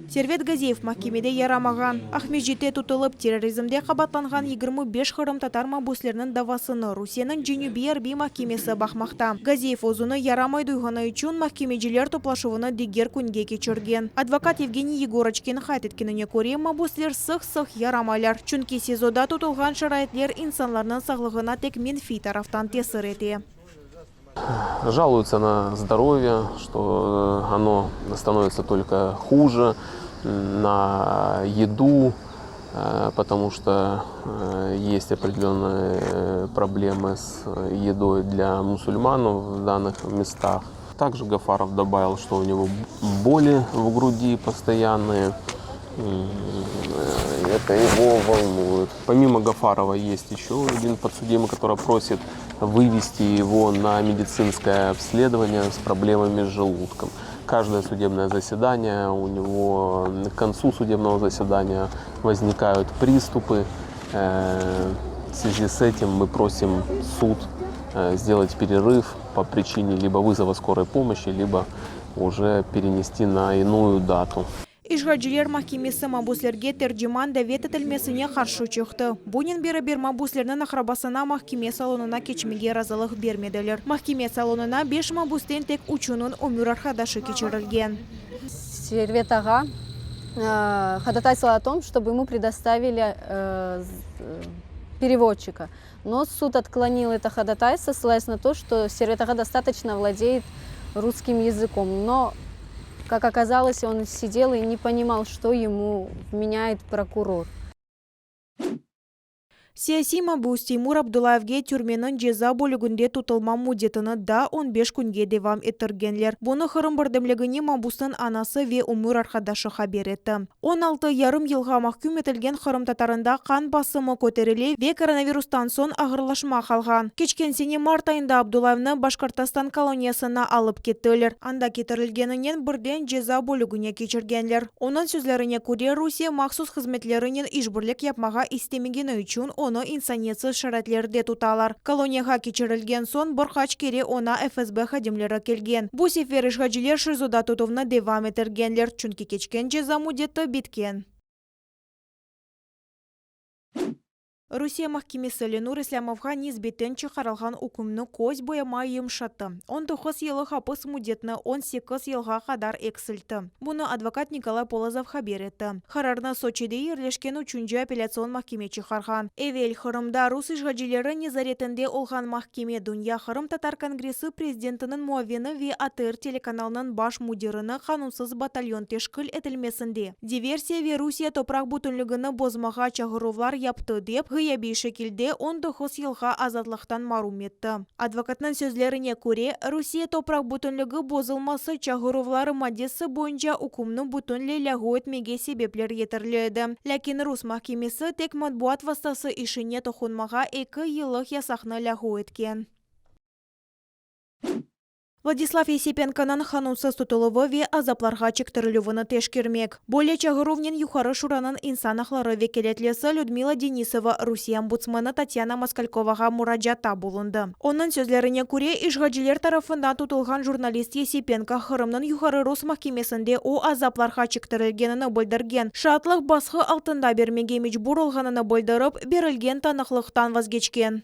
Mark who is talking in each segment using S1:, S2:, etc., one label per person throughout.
S1: Servet Gaziyev mahkemede yaramağan. Aqmescitte tutılıp, terrorizmde qabaatlanğan 25 qırımtatar mabüsleriniñ davasını Rusiyeniñ Cenübiy arbiy mahkemesi baqmaqta. Gaziyev özüni yaramay duyğanı içün mahkemeciler toplaşuvını diger künge keçirgen. Advokat Yevgeniy Yegoroçkin qayd etkenine köre, mabüsler sıq-sıq yaramaylar, çünki SİZOda tutulğan şaraitler insanlarnıñ sağlığına tek menfiy taraftan tesir ete.
S2: Жалуются на здоровье, что оно становится только хуже, на еду, потому что есть определенные проблемы с едой для мусульман в данных местах. Также Гафаров добавил, что у него боли в груди постоянные, это его волнует. Помимо Гафарова есть еще один подсудимый, который просит вывести его на медицинское обследование с проблемами с желудком. Каждое судебное заседание, у него к концу судебного заседания возникают приступы. Э, в связи с этим мы просим суд э, сделать перерыв по причине либо вызова скорой помощи, либо уже перенести на иную дату.
S1: İşğalciler mahkemesi mabüslerge terciman davet etilmesine qarşı çıqtı. Bunen beraber mabüslerniñ aqrabasına mahkeme salonına keçmege razılıq bermediler. Mahkeme salonına beş mabüsten tek üçüniñ ömür arqadaşı keçirilgen.
S3: Servet ağa ходатайствовал о том, чтобы ему предоставили переводчика. Но суд отклонил это ходатайство, ссылаясь на то, что Сервет ağa достаточно владеет русским языком. Но, как оказалось, он сидел и не понимал, что ему вменяет прокурор.
S1: Siyasiy mabüs Teymur Abdullayevge türmeniñ ceza bölüginde tutulma müddetini daa on beş künge devam ettirgenler. Bunı Qırım birdemligine mabüsniñ anası ve ömür arqadaşı haber etti. 16 yarım yılğa mahküm etilgen qırımtatarında qan basımı köterile ve koronavirustan soñ ağırlaşma qalğan. Keçken sene mart ayında Abdullayevni Başkortostan koloniyasına alıp kettiler. Anda ketirilgeninen birden ceza bölügine keçirgenler. Onıñ sözlerine köre, Rusiye mahsus hızmetlerinen işbirlik yapmağa istemegeni içün onı insaniyetsiz şaraitlerde tutalar. Koloniyağa keçirilgen soñ bir qaç kere oña FSB hadimleri kelgen. Bu sefer işğalciler ŞİZOda tutuvnı devam ettirgenler, çünki keçken ceza müddeti bitken. Rusiye mahkemesi Lenur İslâmovğa nisbeten çıqarılğan ükümni köz boyamay yımşattı, 19 yıllıq apis müddetini 18 yılğa qadar eksiltti. Bunı advokat Nikolay Polozov haber etti. Qararnı Soçide yerleşken üçünci apellâtsion mahkeme çıqarğan. Evel Qırımda rus işğalcileri nezaretinde olğan mahkeme Dünya qırımtatar kongressi prezidentiniñ muavini ve ATR telekanalınıñ baş müdirini qanunsız batalyon teşkil etilmesinde Diversiya ve Rusiye topraq bütünligini bozmağa çağıruvlar yaptı dep, ğıyabiy şekilde 19 yılğa azatlıqtan marum etti. Advokatnıñ sözlerine köre, Rusiye topraq bütünligi bozulması çağıruvları maddesi boyunca ükümni bütünley lâğu etmege sebepler yeterli edi. Lâkin rus mahkemesi tek matbuat vastası işine toqunmağa eki yıllıq yasaqnı lâğu etken. Vladislav Yesipenkonıñ qanunsız tutuluvı ve azaplarğa çektirilüvini teşkermek. Böyle çağıruvnen Yuqarı Şuranıñ insan aqları vekâletlisi Lüdmila Denisova Rusiye ombudsmenı Tatyana Moskalkovağa muracaatta bulundı. Onıñ sözlerine köre, işğalciler tarafından tutulğan jurnalist Yesipenko Qırımnıñ Yuqarı rus mahkemesinde o azaplarğa çektirilgenini bildirgen, şaatlıq basqı altında bermege mecbur olğanını bildirip, berilgen tanıqlıqtan vazgeçken.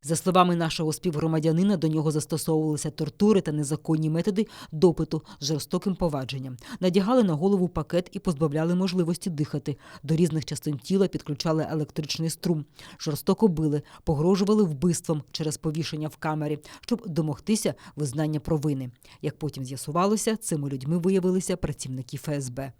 S4: За словами нашого співгромадянина, до нього застосовувалися тортури та незаконні методи допиту з жорстоким повадженням. Надягали на голову пакет і позбавляли можливості дихати. До різних частин тіла підключали електричний струм. Жорстоко били, погрожували вбивством через повішення в камері, щоб домогтися визнання провини. Як потім з'ясувалося, цими людьми виявилися працівники ФСБ.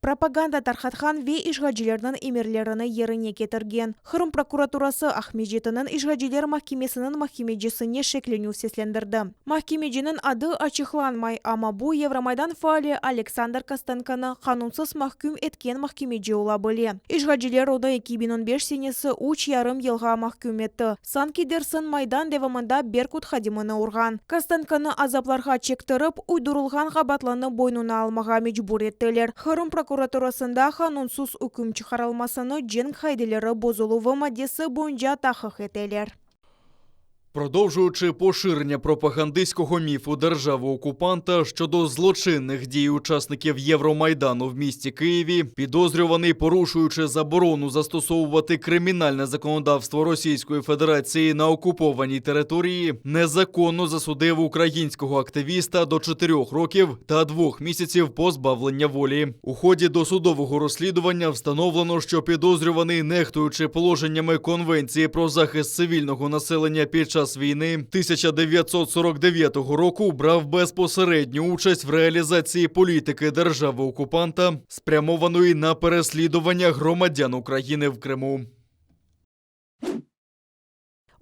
S1: Propaganda tarqatqan ve işğalcilerniñ emirlerini yerine ketirgen. Qırım prokuraturası Aqmescitiniñ işğalciler mahkemesiniñ mahkemecisine şeklenüv seslendirdi. Mahkemeciniñ adı açıqlanmay, amma bu Yevromaydan faali Aleksandr Kostenkonı qanunsız mahküm etken mahkemeci ola bile. İşğalciler onı 2015 senesi üç yarım yılğa mahküm etti, sanki dersiñ Maydan devamında Berkut hadimini urğan. Kostenkonı azaplarğa çektirip, uydurılğan qabaatlarnı boynuna almağa mecbur ettiler. Qırım prokuraturasında qanunsız üküm çıqarılmasını cenk qaideleri bozuluvı maddesi boyunca tahqiq eteler.
S5: Продовжуючи поширення пропагандистського міфу держави-окупанта щодо злочинних дій учасників Євромайдану в місті Києві, підозрюваний, порушуючи заборону застосовувати кримінальне законодавство Російської Федерації на окупованій території, незаконно засудив українського активіста до 4 років та 2 місяців позбавлення волі. У ході досудового розслідування встановлено, що підозрюваний, нехтуючи положеннями Конвенції про захист цивільного населення під час війни 1949 року, брав безпосередню участь в реалізації політики держави-окупанта, спрямованої на переслідування громадян України в Криму.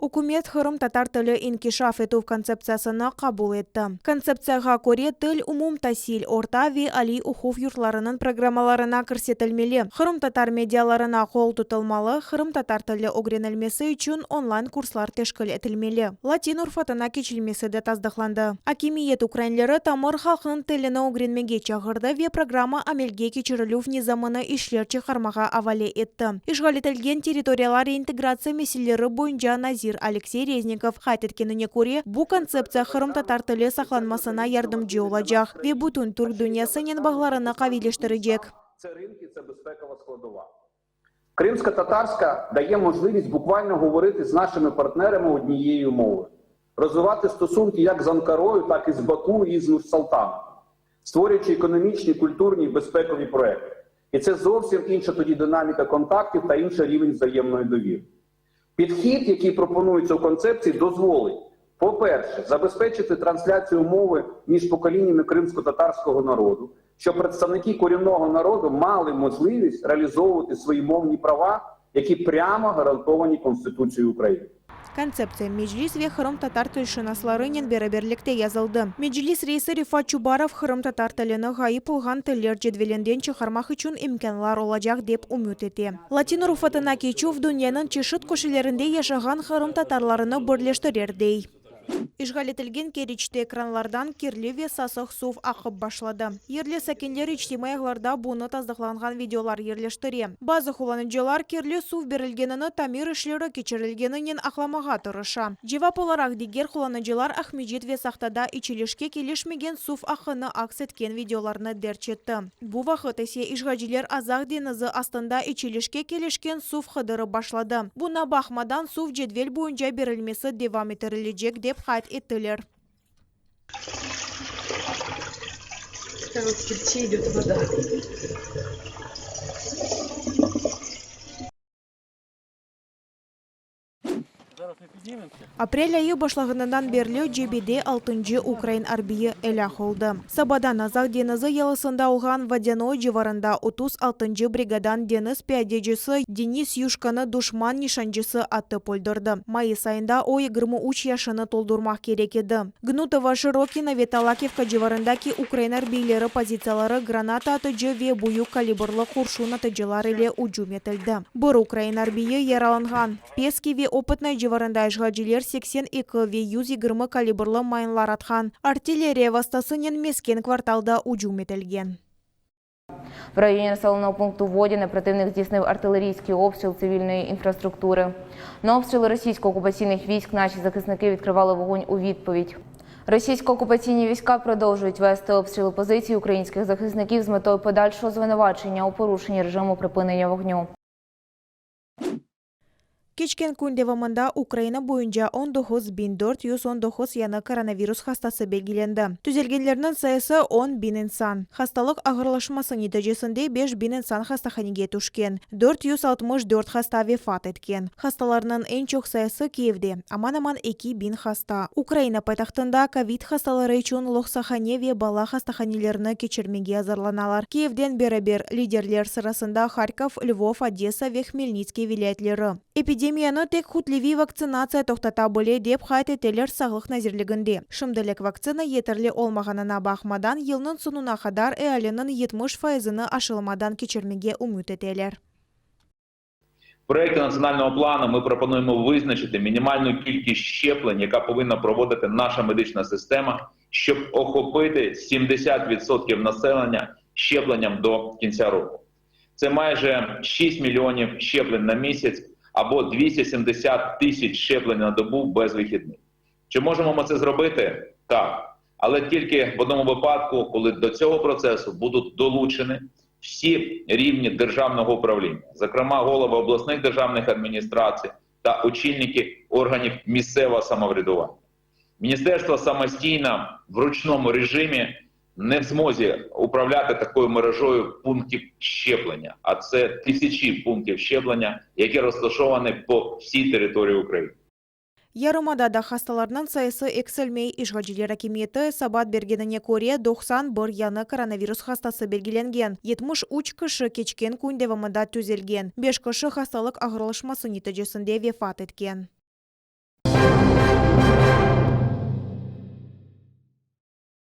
S1: Ükümet qırımtatar tili inkişaf etüv kontseptsiyasını qabul etti. Kontseptsiyağa köre, til umumtasil, orta ve aliy oquv yurtlarınıñ programmalarına kirsetilmeli, qırımtatar medialarına qol tutulmalı, qırımtatar tili ögrenilmesi içün onlayn kurslar teşkil etilmeli. Latin urufatına keçilmesi de tasdıqlandı. Akimiyet ukrainleri tamır halqnıñ tilini ögrenmege çağırdı ve programma amelge keçirilüv nizamını işlep çıqarmağa avale etti. İşğal etilgen territoriyalar reintegratsiya meseleleri boyunca nazir Aleksey Reznikov qayd etkenine köre, bu kontseptsiya qırımtatar tili saqlanmasına yardımcı olacaq ve bütün türk dünyasınen bağlarını qaviyleştirecek.
S6: Це ринки, це безпекова складова. Кримська татарська дає можливість буквально говорити з нашими партнерами однією мовою, розвивати стосунки як з Анкарою, так і з Баку, і з Нур-Султаном, створюючи економічні, культурні і безпекові проекти. І це зовсім інша тоді динаміка контактів та інший рівень взаємної довіри. Підхід, який пропонується у концепції, дозволить, по-перше, забезпечити трансляцію мови між поколіннями кримсько-татарського народу, щоб представники корінного народу мали можливість реалізовувати свої мовні права, які прямо гарантовані Конституцією України.
S1: Kontseptsiya Meclis ve qırımtatar tilşınaslarınen beraberlikte yazıldı. Meclis reisi Refat Çubarov qırımtatar tilini ğayıp olğan tiller cedvelinden çıqarmaq içün imkânlar olacaq, dep ümüt ete. Latin urufatına keçüv dünyanıñ çeşit köşelerinde yaşağan qırımtatarlarını birleştirer, dey. İşğal etilgen Keriçte kranlardan kirli ve sasıq suv aqıp başladı. Yerli sakinler içtimaiy ağlarda bunı tasdıqlanğan videolar yerleştire. Bazı qullanıcılar kirli suv berilgenini tamir işleri keçirilgeninen aqlamağa tırışa. Cevap olaraq diger qullanıcılar Aqmescit ve Saqtada içilişke kelişmegen suv aqını aks etken videolarnı derc etti. Bu vaqıt ise işğalciler Azaq deñizi astında içilişke kelişken suv qıdırıp başladı. Buña baqmadan, suv cedvel boyunca berilmesi devam ettirilecek, dep qayd ettiler.
S7: Такая вот в Керчи идет вода.
S1: Aprel ayı başlağanından berli cebede altıncı ukrain arbiyi elâk oldı. Sabadan Azaq deñizi yalısında olğan Vodyanoye civarında 36-ncı brigadanıñ deñiz piyadecisi Denis Yuşkanı duşman nişancısı atıp öldürdi. Mayıs ayında o 23 yaşını toldurmaq kerek edi. Gnutovo, Şırokino ve Talakivka civarındaki ukrain arbiyleri pozitsiyaları granata atıcı ve büyük kalibrlı qurşun atıcılar ile ücüm etildi. Bir ukrain arbiyi yaralanğan. Peski ve Opıtnoye civarında işğalciler 82 ve 120 kalibrlı mayınlar atqan. Artilleriya vastasınen mesken kvartalda ücüm etilgen.
S8: В районі населеного пункту Водяне противник здійснив артилерійський обстріл цивільної інфраструктури. На обстріли російсько-окупаційних військ наші захисники відкривали вогонь у відповідь. Російсько-окупаційні війська продовжують вести обстріли позицій українських захисників з метою подальшого звинувачення у порушенні режиму припинення вогню.
S1: Keçken kün devamında Ukraina boyunca 19 419 yañı koronavirus hastası belgilendi. Tüzelgenlerniñ sayısı 10 000 insan. Hastalıq ağırlaşması neticesinde 5000 insan hastahanege tüşken. 464 hasta vefat etken. Hastalarnıñ eñ çoq sayısı Kiyevde, aman-aman 2000 hasta. Ukraina paytahtında kovid hastaları içün loqsahane ve bala hastahanelerini keçirmege azırlanalar. Kiyevden beraber liderler sırasında Harkov, Lvov, Odessa ve Hmelnitskiy vilâyetleri. Epidemiyanı tek kütleviy vaktsinatsiya toqtata bile, dep qayd eteler Sağlıq nazirliginde. Şimdilik vaktsina yeterli olmağanına baqmadan, yılnıñ soñuna qadar ealiniñ 70 faizini aşılamadan keçirmege ümüt eteler.
S9: В проєкті національного плану ми пропонуємо визначити мінімальну кількість щеплень, яка повинна проводити наша медична система, щоб охопити 70% населення щепленням до кінця року. Це майже 6 мільйонів щеплень на місяць або 270 тисяч щеплень на добу без вихідних. Чи можемо ми це зробити? Так. Але тільки в одному випадку, коли до цього процесу будуть долучені всі рівні державного управління, зокрема голови обласних державних адміністрацій та очільники органів місцевого самоврядування. Міністерство самостійно в ручному режимі не в змозі управляти такою мережою пунктів щеплення, а це тисячі пунктів щеплення, які розташовані по всій території України.
S1: Yarımadada hastalarnıñ sayısı eksilmey. İşğalciler akimiyeti esabat bergenine köre, 91 yañı koronavirus hastası belgilengen. 73 kişi keçken kün devamında tüzelgen. 5 kişi hastalıq ağırlaşması neticesinde vefat etken.